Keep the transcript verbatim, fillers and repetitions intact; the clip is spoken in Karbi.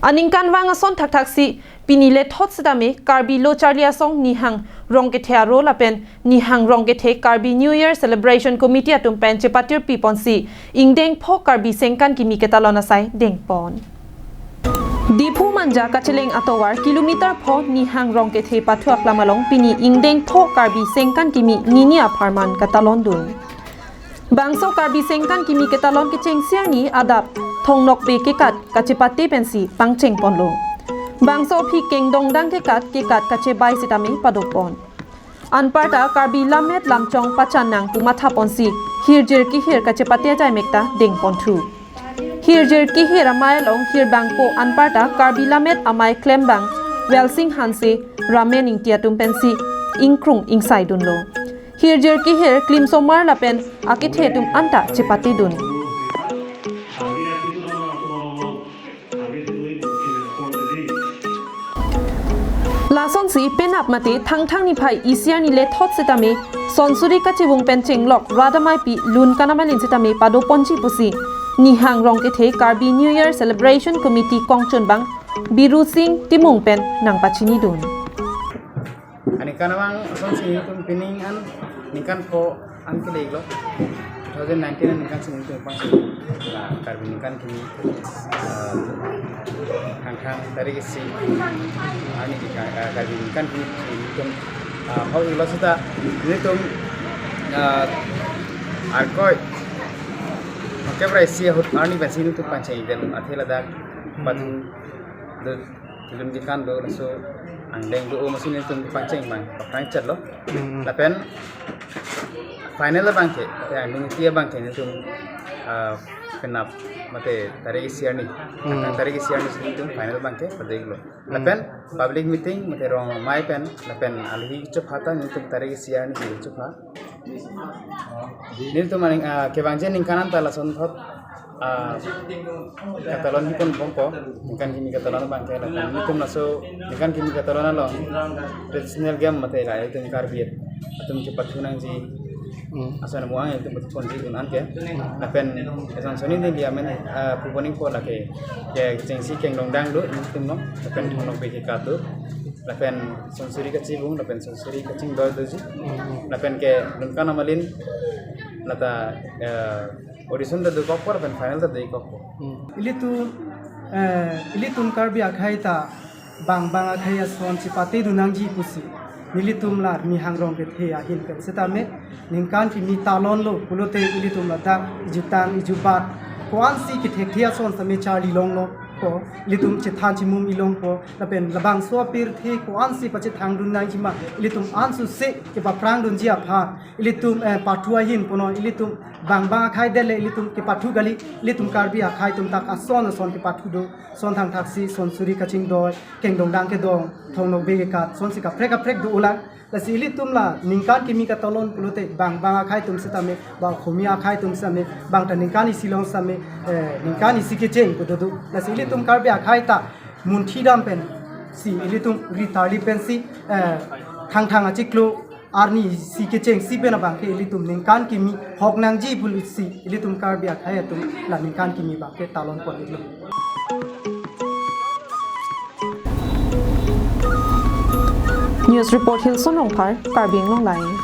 Aningkanvang ason thakthaksi pini lethot setame Karbi Lo Charli Asong Nihang Rongkethe Aro lapen Nihang Rongkethe Karbi New Year Celebration Committee atum pen chepatirpi ponsi ingdeng pho Karbi Sengkan Kimi ketalon asai dengpon. Diphu Manja kacheleng atovar kilometer pho Nihang Rongkethe pathu aklam along pini ingdeng pho Karbi Sengkan Kimi nini apharman katalondun. Bangso Karbi Sengkan Kimi ketalon kechengsi arni adap Thong Nokbe kekat kachepate pensi pangchengponlo. Bangso aphi kengdongdang kekat kekat kachebai setame padopon. Anparta Karbi lammet lamchong pachan nang pu mathaponsi hirjir kehir kachepate ajai mekta dengponthu. Hirjir kehir amei along hirbangpo anparta Karbi lammet amei klembang Welsing Hanse, Ramen Ingti atum pensi ingkrung ingsaidunlo. Hirjir kehir klimsomar lapen akethe atum anta chepatedun. Lasonsi penap mate Thangthang niphai isi arni lethot setame Sonsuri kachibung pen chenglok rat ameipi Lun Kanamalin setame padoponji pusi Nihang Rongkethe Karbi New Year Celebration Committee kongchunbang Biru Sing Timung pen nangpachinidun. Aningkanvang asonsi nelitum pining an ningkan pho an kele-iklo. Two thousand nineteen an ningkan si nelitum pangsi la Karbi Ningkan Kimi, eh, Thangthang tarik isi arni ke, eh, Karbi Ningkan Kimi nelitum, eh, hau-iklo seta nelitum, eh, arkoi kepra isi ahut arni pensi nelitum pangcheng-ikdun, athe ladak pathu do, tulun kekan do, laso angdeng do, o masi nelitum pangcheng abang paprang chetlo. Hmm. Lapen final abangke, te angdeng isi abangke nelitum, ah, penap mate tarik isi arni. Hmm. Tang tarik isi arni si nelitum final abangke pado-iklo. Hmm. Lapen public meeting mate rong amei pen, lapen alohi chopha ta nelitum tarik isi arni si chopha. Nelitum aning, ah, kevangji aningkan anta lasonthot, ah, katalon hiponbompo, Ningkan Kimi katalon abangke, lapen nelitum laso Ningkan Kimi katalon along traditional game mate la itum Karbi atum kepathu nangji. Hmm. Ason amuang itum pathuponji un anke. Lapen eson soni neli amen, ah, puponingpo lake, kechengsi kengdongdang do nelitum along, lapen Thong Nokbe kekat do, lapen Sonsuri kachibung, lapen Sonsuri kachingdoi doji. Hmm. Lapen ke Lun Kanamalin lata, eh, audition ta dokokpo lapen final ta dokokpo. Hmm. Ilitum, eh, ilitum Karbi akhei ta bang bang akhei ason chepatedun nangji pusi nelitum la Nihang Rongkethe ahin pen setame Ningkan Kimi talonlo pulote ilitum ladak ijutang ijubat ko-ansi kethekthe ason setame charli longlo ko, ilitum chethan chimum-ik longpo, lapen labangso apirthe ko-ansi pachethangdun nangjima ilitum ansose kepaprangdunji aphan ilitum, eh, pathu ahin punon, ilitum bang bang akhei det le ilitum kepathu kali, ilitum Karbi akhei atum ta ason ason kepathu do, son thangthaksi, Sonsuri kachingdoi, kengdongdang kedong, Thong Nokbe kekat, sonsi kaprek kaprek do ulang. Lasi ilitum la Ningkan Kimi katalon pulote bang bang akhei atum setame, bang Okhomi akhei atum setame, bang ta ningkan isi along setame, eh, ningkan isi kecheng pu dodo. Lasi ilitum Karbi akhei ta munthi dam pensi, ilitum ri tarli pensi, eh, Thangthang achiklo arni isi kechengsi pen abangke ilitum Ningkan Kimi hok nangji pusi ilitum Karbi akhei atum la Ningkan Kimi abangke talonpon-iklo. News report Hilson Rongphar, Karbi Anglong Live.